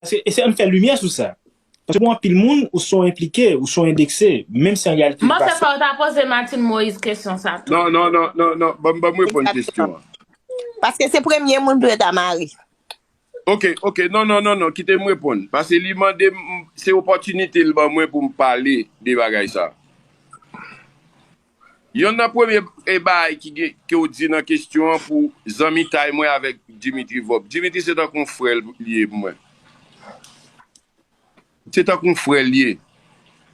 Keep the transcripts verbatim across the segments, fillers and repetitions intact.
Paske, eseye ann fè limyè sou sa. Paske pou anpil moun, ou se yon enplike, ou se yon endekse, menm si an reyalite li pa sa. M panse fò w ta poze Martine Moïse kesyon sa tou. Non, non, non, non, non. Ban m, ban m reponn kesyon an. Paske se premye moun pou yo ta mare. Ok, ok. Non, non, non, non. Kite m reponn. Paske li mande m, se opòtinite l ban mwen pou m pale de bagay sa. Yonn nan premye e bagay ki gen, ke w di nan kesyon an pou zanmitay mwen avèk Dimitri Vorbe. Dimitri se tankou yon frè l ye pou mwen. Se tankou yon frè l ye.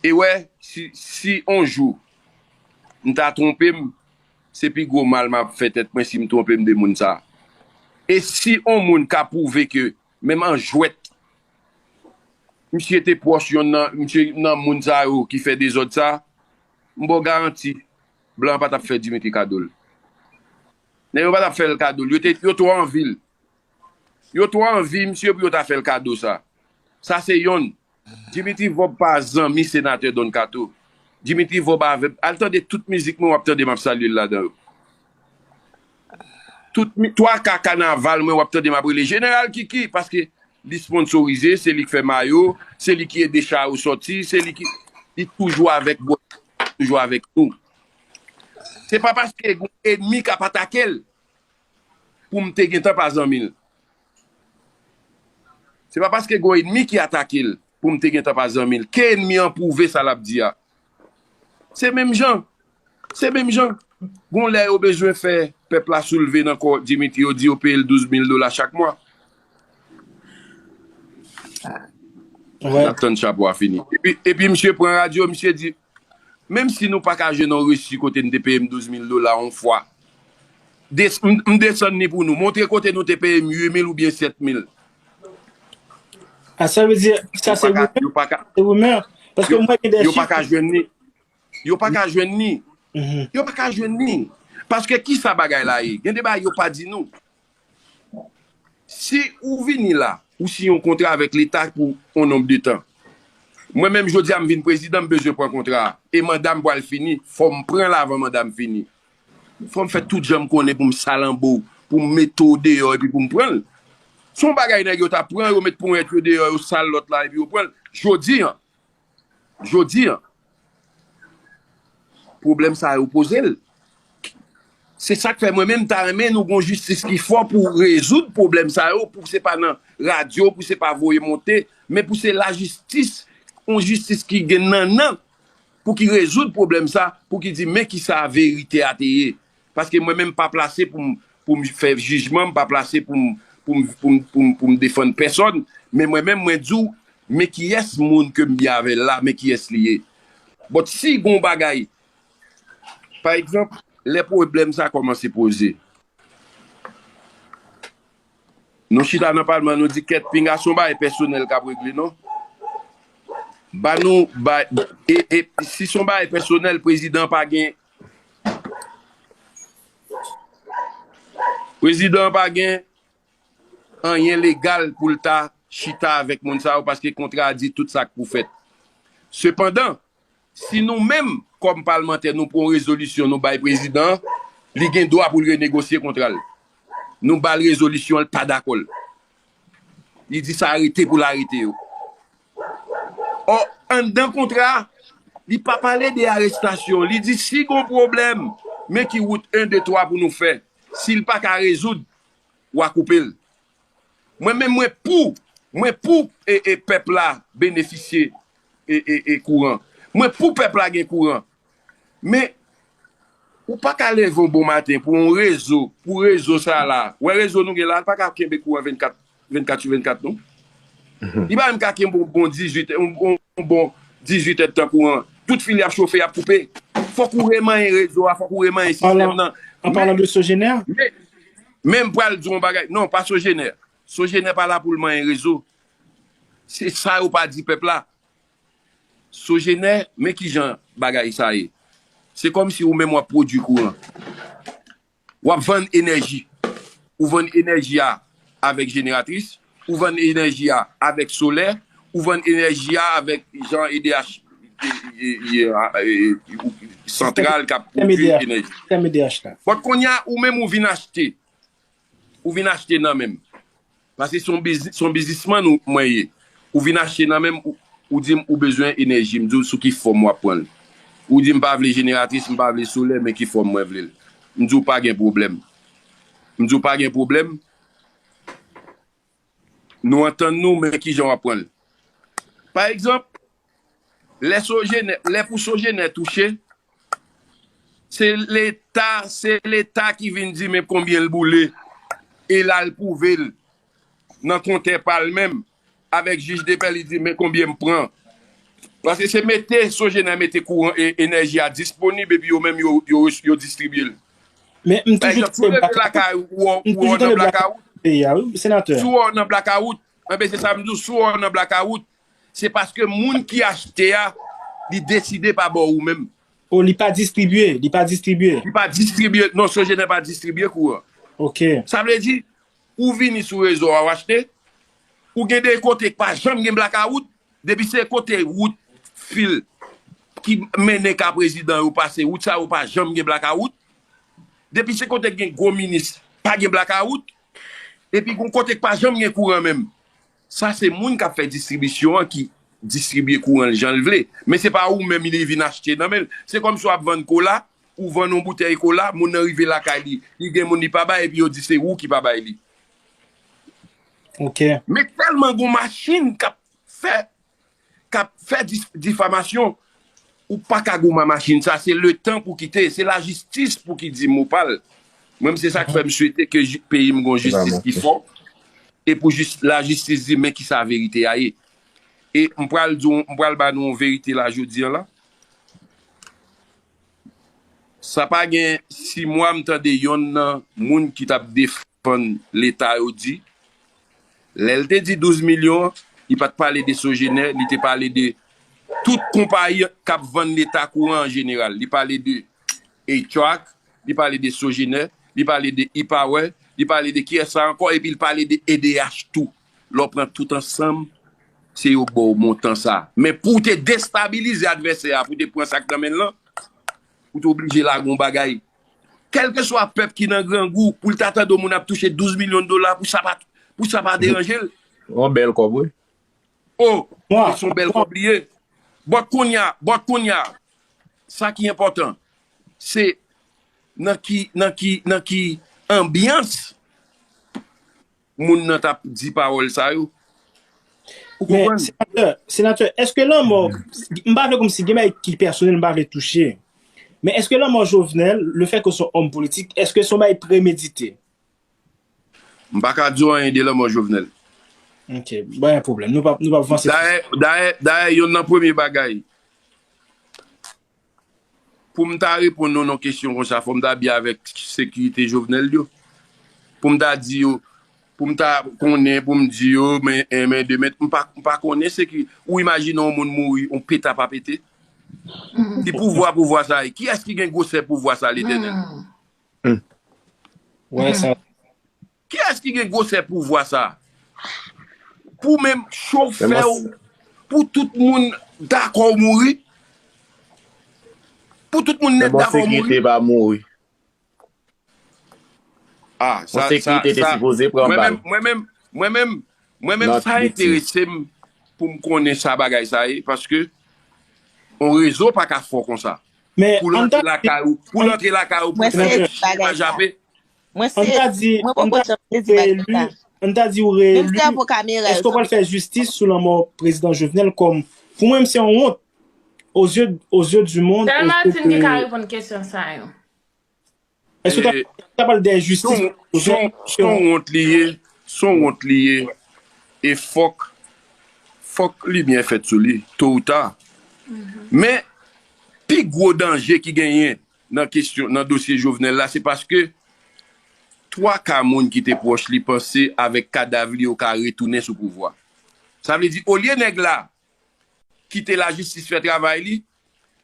E wè, si, si on jou m ta twonpe m, se pi gwo mal m ap fè tèt mwen si m twonpe m de moun sa. E si on moun ka pwouve ke menm an jwèt, misye te pwòch yonn nan, misye nan moun sa yo ki fè dezòd sa, m ba w garanti, blan an pa t ap fè Dimitri kado l. Nèg yo pa t ap fè l kado l. Yo te, yo twò anvi l. Yo twò anvi misye pou yo ta fè l kado sa. Sa se yonn. Dimitri Vorbe pa zanmi senatè Don Kato. Dimitri Vorbe avè, al tande tout mizik mwen w ap tande m ap salye l ladan yo. Tout mi, twa ka kanaval mwen w ap tande m ap rele Jeneral Kiki paske li sponsorize, se li k fè mayo, se li ki ede cha yo sòti, se li ki, li toujou avèk bò, toujou avèk nou. Se pa paske gon enmi k ap atake l pou m te gentan pa zanmi l. Se pa paske gon enmi ki atake l pou m te gentan pa zanmi l. Ke enmi an pwouve sa l ap di a. Se menm jan. Se menm jan. Gon lè yo bezwen fè pèp la soulve nan kò Dimitri, yo di yo peye l douz mil dola chak mwa. N ap tann chapo a fini. Epi, epi misye pran radyo, misye di, menm si nou pa ka jwenn yon resi kote n te peye m douz mil dola yon fwa, m desann li pou nou. Montre kote nou te peye m uit mil oubyen sèt mil. A sa vle di, sa se rimè? Se rimè. Paske mwen gen de chif. Yo pa ka jwenn li. Yo pa ka jwenn li. Yo pa ka jwenn li. Paske ki sa bagay la ye? Gen de bagay yo pa di nou. Si ou vini la, ou siyen yon kontra avèk Leta pou yon nonb de tan. Mwen menm jodi a m vin prezidan, m bezwen pran kontra a. E manda m pral fini, fò m pran l avan manda m fini. Fò m fè tout jan m konnen pou m sal anba w, pou m mete w deyò epi pou m pran l. Se yon bagay nèg yo ta pran, yo met ponyèt yo deyò, yo sal lòt la epi yo pran l. Jodi a, Jodi a, pwoblèm sa yo poze l. Se sa k fè mwen menm m ta renmen nou gon jistis ki fò pou rezoud pwoblèm sa yo, pou se pa nan radyo, pou se pa voye monte, men pou se lajistis, yon jistis ki gen nannan, pou ki rezoud pwoblèm sa, pou ki di men kisa verite a te ye. Paske mwen menm m pa plase pou m, pou m fè jijman, m pa plase pou m, pou m, pou m, pou m, pou m defann pèsòn, men mwen menm mwen di w, men kiyès moun ke m byen avè l la, men kiyès li ye. But si gon bagay, pa egzanp, lè pwoblèm sa kòmanse poze, nou chita nan palman, nou di kèt pinga, se yon bagay pèsonèl k ap regle non. Ba nou, ba, e, e si se yon bagay pèsonèl, prezidan pa gen, prezidan pa gen anyen legal pou l ta chita avèk moun sa yo paske kontra a di tout sa k pou fèt. Sepandan, si nou menm, kòm palmantè, nou pran yon rezolisyon, nou bay prezidan an, li gen dwa pou l renegosye kontra l. Nou ba l rezolisyon an, l pa dakò l. Li di sa arete pou l arete yo. Ò, anndan kontra a, li pa pale de arestasyon. Li di si gon pwoblèm, men ki wout en, de, twa pou nou fè. Si l pa ka rezoud, w a koupe l. Mwen menm mwen pou, mwen pou e, e pèp la benefisye e, e, e kouran. Mwen pou pèp la gen kouran. Men, ou pa ka leve yon bon maten pou yon rezo, pou rezo sa la. Wè rezo nou gen la, l pa ka kenbe kouran vennkat, vennkat sou vennkat non. Li pa menm ka kenbe yon bon dizuit, yon, yon, yon bon dizuit èdtan kouran. Tout fil y ap chofe, y ap koupe. Fòk ou remanyen rezo a, fòk ou remanyen sistèm nan. An palan de Sogener? Men, men m pral di yon bagay. Non, pa Sogener. Sogener pa la pou l manyen rezo. Se sa yo pa di pèp la. Sogener, men kijan bagay sa ye. Se kòmsi ou menm w ap pwodui kouran. W ap vann enèji. Ou vann enèji a avèk jeneratris, ou vann enèji a avèk solè, ou vann enèji a avèk jan E D H, e, e, e, e, e, santral k ap pwodui enèji. Sistèm E D H la. Bon, kounye a, ou menm ou vin achte. Ou vin achte nan men m. Paske se yon bizi-, se yon biznismann ou, mwen ye. Ou vin achte nan men m, ou, ou di m ou bezwen enèji. M di w sou ki fòm w ap pran l. Ou di m pa vle jeneratris, m pa vle solè, men ki fòm mwen vle l. M di w pa gen pwoblèm. M di w pa gen pwoblèm. Nou antann nou, men kijan w ap pran l. Pa egzanp, lè Sojenè, lè pou Sojenè touche, se Leta, se Leta ki vin di men konbyen l boule, e l al pwouve l nan kontè pa l menm, avèk jij de pè, li di men konbyen m pran. Paske se mete Sojenè mete kouran e enèji a disponib epi yo menm yo, yo, yo distribye l. Men m toujou di se blakawout. M toujou tande blakawout peyi a, wi, senatè. Si w nan blakawout, enben se sa m di w, si w nan blakawout, se paske moun ki achte a, li deside pa ba w ou menm. O, li pa distribye, li pa distribye. Li pa distribye, non, Sojenè pa distribye kouran. Ok. Sa vle di, ou vini sou rezo a, w achte, ou gen de kote k pa janm gen blakawout, depi se kote wout fil ki mennen ka prezidan yo pase, wout sa yo pa janm gen blakawout. Depi se kote gen gwo minis, pa gen blakawout. Epi gon kote k pa janm gen kouran menm. Sa se moun k ap fè distribisyon an ki distribye kouran l jan l vle. Men se pa ou menm li vin achte nan men l. Se kòmsi w ap vann kola, ou vann yon boutèy kola, moun nan rive lakay li, li gen moun li pa bay, epi yo di se ou ki pa bay li. Ok. Men tèlman gon machin k ap fè, k ap fè dis-, difamasyon, ou pa ka goumen machin sa, se letan pou kite, se lajistis pou ki di mo pa l. Mwen, se sa k fè m swete ke ji-, peyi m gon jistis ki fò, e pou jis-, lajistis di men kisa verite a ye. E m pral di w, m pral ba nou yon verite la jodi an la. Sa pa gen sis mwa m tande yonn nan moun ki t ap defann Leta yo di, lè l te di douz milyon an, li pa t pale de Sojenè, li te pale de tout konpayi k ap vann Leta kouran an jeneral. Li pale de Atrac, li pale de Sojenè, li pale de E-Power, li pale de kiyès sa ankò, epi l pale de E D H tou. Lè w pran tout ansanm, se yo ba w montan sa. Men pou w te destabilize advèsè a, pou w te pran sa k nan men l lan, ou te oblije lage yon bagay. Kèlkeswa pèp ki nan grangou, pou l ta tande yon moun ap touche douz milyon dola, pou sa pa, pou sa pa deranje l. Yon bèl kòb, wi. O, se yon bèl kòb li ye. But kounye a, but kounye a, sa ki enpòtan, se nan ki, nan ki, nan ki anbyans moun nan t ap di pawòl sa yo. Ou konprann? Men, senatè, senatè, èske lanmò, m pa vle kòmsi gen bagay ki pèsonèl, m pa vle touche. Men èske lanmò Jovenel, le fait que se yon òm politik, èske se yon bagay premedite? M pa ka di w anyen de lanmò Jovenel. Ok, pa gen pwoblèm. Nou p ap, nou p ap vanse. Dayè, dayè, dayè, yonn nan premye bagay, pou m ta reponn nou nan kesyon konsa, fò m ta byen avèk sekirite Jovenel yo. Pou m ta di yo, pou m ta konnen, pou m di yo, men en, men de, men m pa, m pa konnen sekirite. Ou imajine yon moun mouri, yon peta pa pete? Ki pouvwa, pouvwa sa ye? Kiyès ki gen gwosè pouvwa sa, Letènèl? Wè sa. Kiyès ki gen gwosè pouvwa sa? Pou menm cho fè w, pou tout moun dakò w mouri? Pou tout moun nèt dakò w mouri? Sekirite pa mouri. Ah, sa, sa, sa, mwen menm, mwen menm, mwen menm, mwen menm, sa enterese m pou m konnen sa bagay sa ye, paske yon rezo pa ka fò konsa. Pou l antre lakay ou, pou l antre lakay ou, pou l fè chiche pa jape. Mwen se, mwen poko janm sezi bagay sa. Ann ta di ou reeli, èske w pral fè jistis sou lanmò prezidan Jovenel kòm, pou mwen, se yon wont aux yeux, aux yeux du monde. Sèl Martine ki ka reponn kesyon sa yo. Èske w ta, ta pral dèyè jistis? Se yon wont li ye, se yon wont li ye. E fòk, fòk limyè fèt sou li, to ou ta. Men, pi gwo danje ki genyen nan kesyon, nan dosye Jovenel la, se paske twa ka moun ki te pwòch li panse avèk kadav li yo ka retounen sou pouvwa. Sa vle di, olye nèg la kite lajistis fè travay li,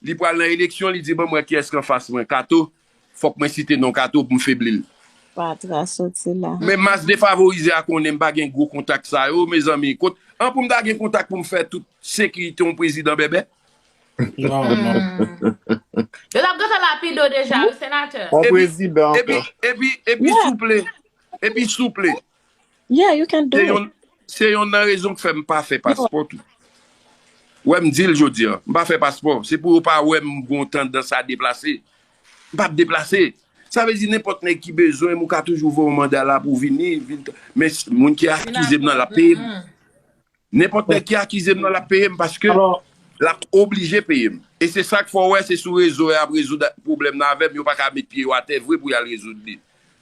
li pral nan eleksyon, li di, "Ban m wè kiyès ki anfas mwen, Kato, fòk mwen site non Kato pou m febli l." Patra soti la. Men mas defavorize a konnen m pa gen gwo kontak sa yo, mezanmi. Kot, an pou m ta gen kontak pou m fè tout sekirite yon prezidan bèbè? Non, non. Yo t ap gentan lapide w deja, wi, senatè. On prezidan epi, epi, epi souple. Epi souple. Yeah, you can do it. se yonn nan rezon k fè m pa fè paspò tou. Wè, m di l jodi a, m pa fè paspò. Se pou yo pa wè m gon tandans a deplase. M p ap deplase. Sa vle di nenpòt nèg ki bezwen m, ou ka toujou voye yon manda la pou w vini, vin, men s- moun ki akize m nan l ap peye m. Nenpòt nèg ki akize m nan l ap peye m paske l ap oblije peye m. E se sa k fè w wè se sou rezo y ap rezoud pwoblèm nan avè m, yo pa ka met pye yo atè vre pou y al rezoud li.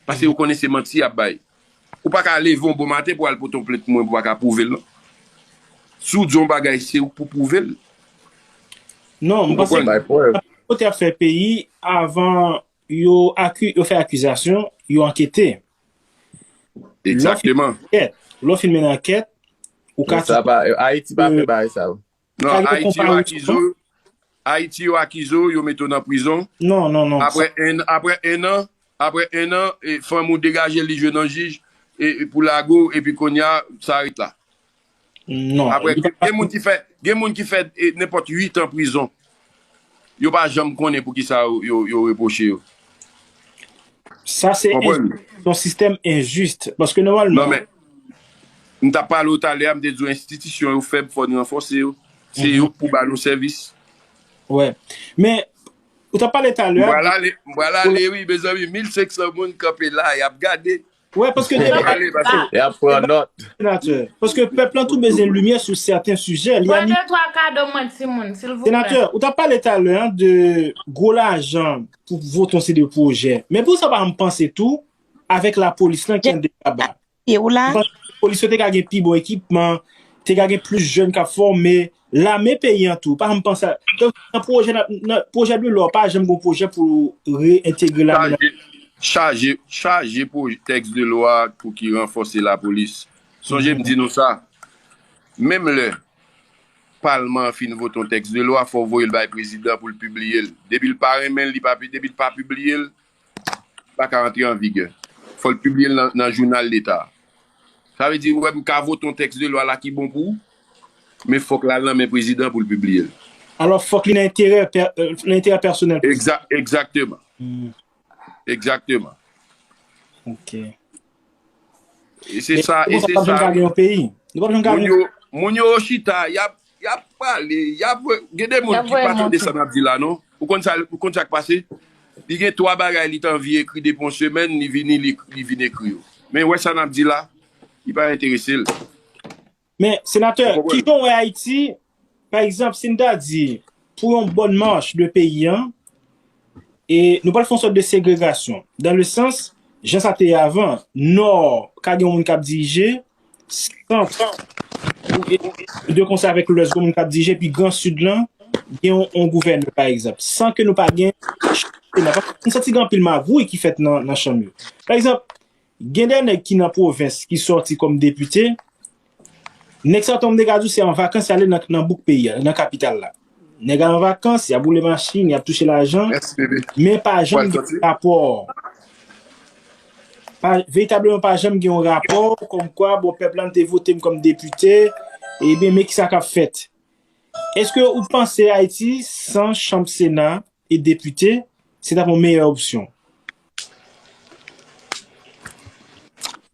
Paske yo konnen se manti y ap bay. Ou pa ka leve yon bon maten pou al pote yon plent pou mwen pou w pa ka pwouve l non. Si w di yon bagay se ou k pou pwouve l. Non, m panse kote ap fè peyi avan yo aki, yo fè akizasyon, yo ankete. Egzakteman. Lè w fin mennen ankèt, ou ka Ayiti pa fè bagay sa yo. Non, Ayiti yo akize w, Ayiti yo akize w, yo mete w nan prizon. Non, non, non. Apre en, apre en an, apre en an, e, fanm ou degaje l, li jwe nan jij, e, e pou lage w, epi kounye a, sa ret la. Non. Apre, gen moun ki fè, gen moun ki fè e, nenpòt uit an prizon. Yo pa janm konnen pou ki sa yo, yo, yo repwoche yo. Sa se yon sistèm enjis. Paske nòmalman. Non, men, m t ap pale w talè a, m te di w enstitisyon yo fèb, fò n ranfòse yo. Se yo k pou ba nou sèvis. Wè. Men, ou t ap pale talè a. M pral ale, m pral ale, wi, mezanmi, mil senk san moun kanpe la, y ap gade. Wè, paske depi. Ale, paske. Y ap pran nòt. Senatè. Paske pèp lan tou bezwen limyè sou sèten sijè. Li Pran de twa kado mwen, timoun, silvouplè. Senatè, ou t ap pale talè a de gwo lajan pou vote yon seri de pwojè. Men pou sa pa m panse tou, avèk lapolis lan ki anndan kaba. Pye ou la. Polis yo te ka gen pi bon ekipman, te ka gen plis jèn k ap fòme, lame peyi an tou. Pa janm panse a. Nan pwojè, nan pwojè de lwa, pa janm gen pwojè pou reyentegre lame nan. Chaje, chaje, chaje tèks de lwa pou ki ranfòse lapolis. Sonje m di nou sa. Menm lè palman an fin vote yon tèks de lwa, fò w voye l bay prezidan pou l pibliye l. Depi l pa renmen l, li pa, depi l pa pibliye l, pa ka antre an vigè. Fò l pibliye l nan, nan jounal leta. Sa vle di, ou wè m ka vote yon tèks de lwa la ki bon pou ou, men fòk l al nan men prezidan pou l pibliye l. Alò, fòk li nan enterè, nan enterè pèsonèl. Egzakteman. Egzakteman. Ok. E se sa, e se sa. Moun yo, moun yo chita, y ap, y ap pale, y ap, gen de moun ki pa tande sa n ap di la, non. Ou konn sa, ou konn sa k pase? Li gen twa bagay li t anvi ekri depi yon semèn, li vini, li, li vin ekri yo. Men wè sa n ap di la, li pa enterese l. Men, senatè, kijan w wè Ayiti, pa egzanp, si n ta di, pou yon bòn mach de peyi an, e nou pral fè yon sòt de segregasyon, dans le sens, jan sa te ye avan, Nò ka gen yon moun k ap dirije, Sant, de konsa avèk Lwès, gen yon moun k ap dirije, epi Gran Sid lan, gen yon, yon gouvènè, pa egzanp, san ke nou pa gen chanpyona. Paske m santi gen anpil magouy ki fèt nan, nan chanm yo. Pa egzanp, gen de nèg ki nan pwovens ki sòti kòm depite, nèg sa yo tonbe gad ou se an vakans y ale nan, nan bouk peyi a, nan kapital la. Nèg al an vakans, y ap woule machin, y ap touche lajan, men pa janm gen rapò. Pa, veritableman, pa janm gen yon rapò kòmkwa, bon, pèp la, nou te vote m kòm depite, ebyen, men kisa k ap fèt. Èske ou panse Ayiti, san chanm Sena, e depite, se t ap yon meyè opsyon?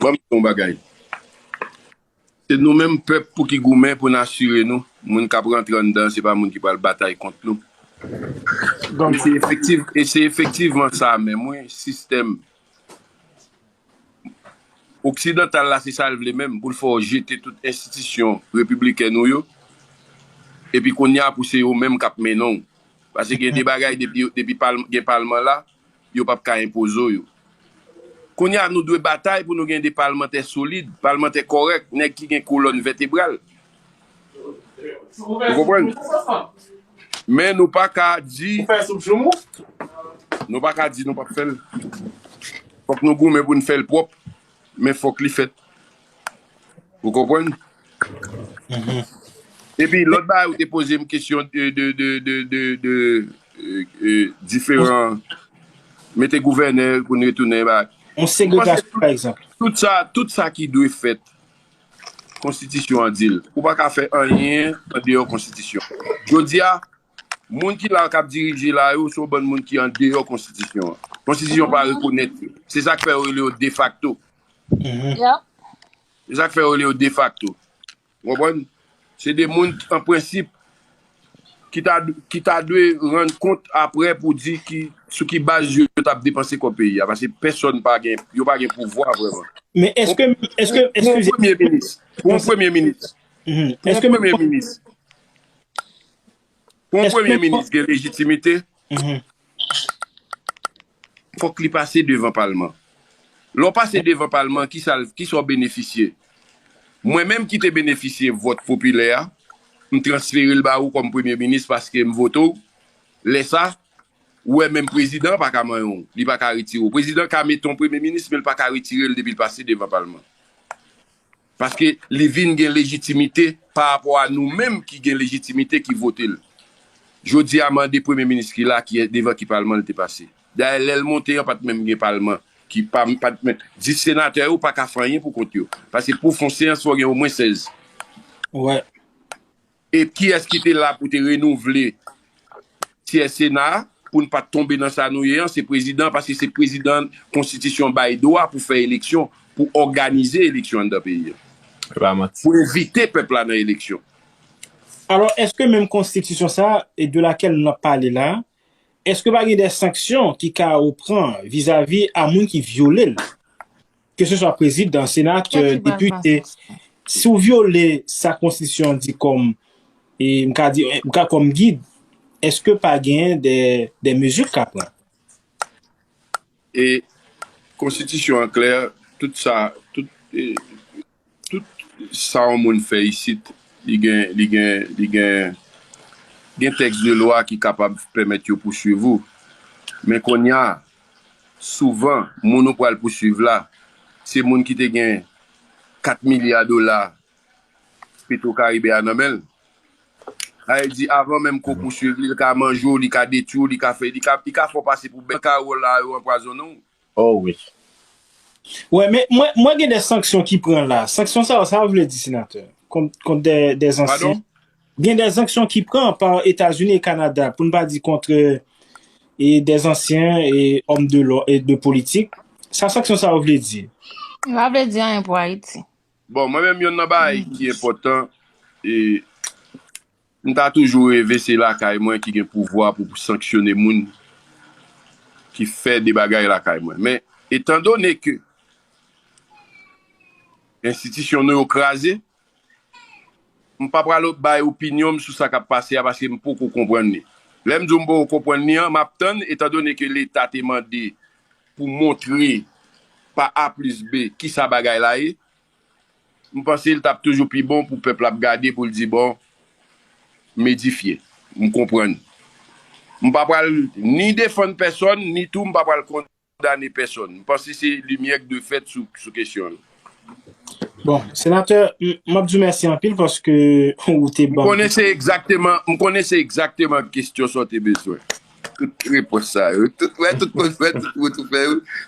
Ban m di w yon bagay. Se nou menm pèp pou ki goumen pou n asire nou, moun k ap rantre anndan, se pa moun ki pral batay kont nou. E se efektiv, e se efektivman sa menm, wi, sistèm oksidantal la, se sa l vle menm, pou l fè w jete tout enstitisyon repiblikèn ou yo, epi kounye a pou se yo menm k ap mennen w. Paske gen de bagay, depi, depi pal, gen palman la, yo p ap ka enpoze w yo. Kounye a, nou dwe batay pou nou gen de palmantè solid, palmantè kòrèk, nèg ki gen kolòn vètebral. Ou konprann? Men nou pa ka di. Nou pa ka di nou p ap fè l. Fòk nou goumen pou n fè l pwòp, men fòk li fèt. Ou konprann? Epi lòt bagay ou te poze m kesyon de, de, de, de, de, de, e, e, diferan, mete gouvènè pou n retounen bagay. Yon segregasyon, pa egzanp. Tout sa, tout sa ki dwe fèt, konstitisyon an di l. Ou pa ka fè anyen andeyò konstitisyon. Jodi a, moun ki la k ap dirije la yo, se yon bann moun ki andeyò konstitisyon an. Konstitisyon pa rekonèt yo. Se sa k fè yo rele yo defakto. Yeah. Se sa k fè yo rele yo defakto. Ou konprann? Se de moun, an prensip, ki ta, ki ta dwe rann kont apre pou di ki, sou ki baz yo t ap depanse kòb peyi a. Paske pèsòn pa gen, yo pa gen pouvwa vrèman. Men èske, èske, Pou yon eskize, premye minis, pou yon premye minis, mhm, pou yon èske menm, premye minis, pou yon èske premye menm, minis gen lejitimite, mhm, fòk li pase devan palman. Lè w pase devan palman, ki sa, ki sa w benefisye? Mwen menm ki te benefisye vòt popilè a, m transfere l ba ou kòm premye minis paske m vote w. Lè sa, ou wè menm prezidan an pa ka manyen w, li pa ka retire w. Prezidan ka mete yon premye minis, men l pa ka retire l depi l pase devan palman. Paske li vin gen lejitimite pa rapò a nou menm ki gen lejitimite ki vote l. Jodi a, mande premye minis ki la, ki devan ki palman l te pase. Dayè, lè l monte an, pa t menm gen palman. Ki pa, pa t menm, dis senatè yo pa ka fè anyen pou kont yo. Paske pou fè yon seyans, fò gen omwen sèz. Wè. E kiyès ki te la pou te renouvle tyè Sena a, pou n pa t tonbe nan sa nou ye an, se prezidan, paske se prezidan konstitisyon bay dwa pou fè eleksyon, pou òganize eleksyon anndan peyi a, E pa manti. Pou envite pèp la nan eleksyon. Alò, èske menm konstitisyon sa a, e de lakèl nou ap pale la, èske pa gen de sanksyon ki ka ou pran vizavi a moun ki vyole l? Ke se swa prezidan, senatè, Kiyès ki pral pran depite, sanksyon? Si w vyole sa konstitisyon an di kòm, e m ka di, m ka kòm gid, èske pa gen de, de mezi k ka pran? E konstitisyon an klè, tout sa, tout, e, tout sa yon moun fè isit, li gen, li gen, li gen, gen tèks de lwa ki kapab pèmèt yo pouswiv ou. Men kounye a, souvan, moun ou pral pouswiv la, se moun ki te gen kat milya dola Petro Caribe a nan men l. Sa vle di, avan menm ke w pouswiv li, li ka manje w, li ka detwi w, li ka fè, li ka, li ka fè w pase pou bèt. Ka wòl la, yo anpwazonnen w. Oh wi. Wè, men mwen, mwen gen de sanksyon ki pran la. Sanksyon sa yo, sa yo vle di, senatè? Kont, kont de, de zansyen. Padon? Gen de sanksyon ki pran pa Etazini e Kanada, pou n pa di kont, e, de zansyen e òm de lò, e de politik. Sa sanksyon sa yo vle di? Li pa vle di anyen pou Ayiti. Bon, mwen menm, yonn nan bagay ki enpòtan, e m ta toujou reve se lakay mwen ki gen pouvwa pou, pou sanksyone moun ki fè de bagay lakay mwen. Men, etandone ke enstitisyon nou yo kraze, m pa pral bay opinyon m sou sa k ap pase a paske m poko konprann li. Lè m di w m poko konprann li an, m ap tann, etandone ke Leta te mande pou montre pa A plis B kisa bagay la ye, m panse l t ap toujou pi bon pou pèp la ap gade pou l di, bon, m edifye, m konprann. M pa pral ni defann pèsòn, ni tou m pa pral kondane pèsòn. M panse se limyè k dwe fèt sou, sou kesyon an. Bon, senatè, m, m ap di w mèsi anpil paske ou te M ban m. Konnen se egzakteman, m konnen se egzakteman kesyon sa w te bezwen. Tout repons sa yo, tout, wè, tout, wè, tout, tout, tout, wè,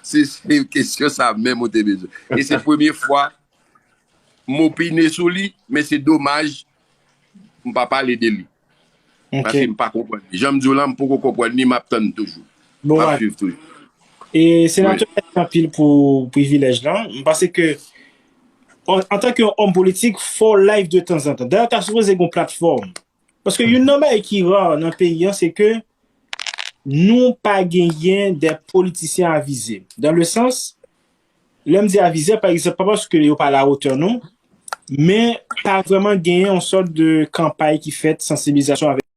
se, se kesyon sa menm ou te bezwen. E se premye fwa m opine sou li, men se domaj m pa pale de li. Ok. Paske m pa konprann li. Jan m di w lan, m poko konprann li, m ap tann toujou. Bon, M ap wè. Swiv toujou. E senatè, mèsi anpil pou privilèj lan. M panse ke an, antanke yon òm politik, fò w live de tanzantan. Dayè, w ta sipoze gen yon platfòm. Paske youn nan bagay ki ra nan peyi an, se ke nou pa genyen de politisyen avize. Dan le sans, lè m di avize, pa egzanp, pa paske yo pa lawotè nou, men pa vrèman genyen yon sòt de kanpay ki fèt, sansibilizasyon avèk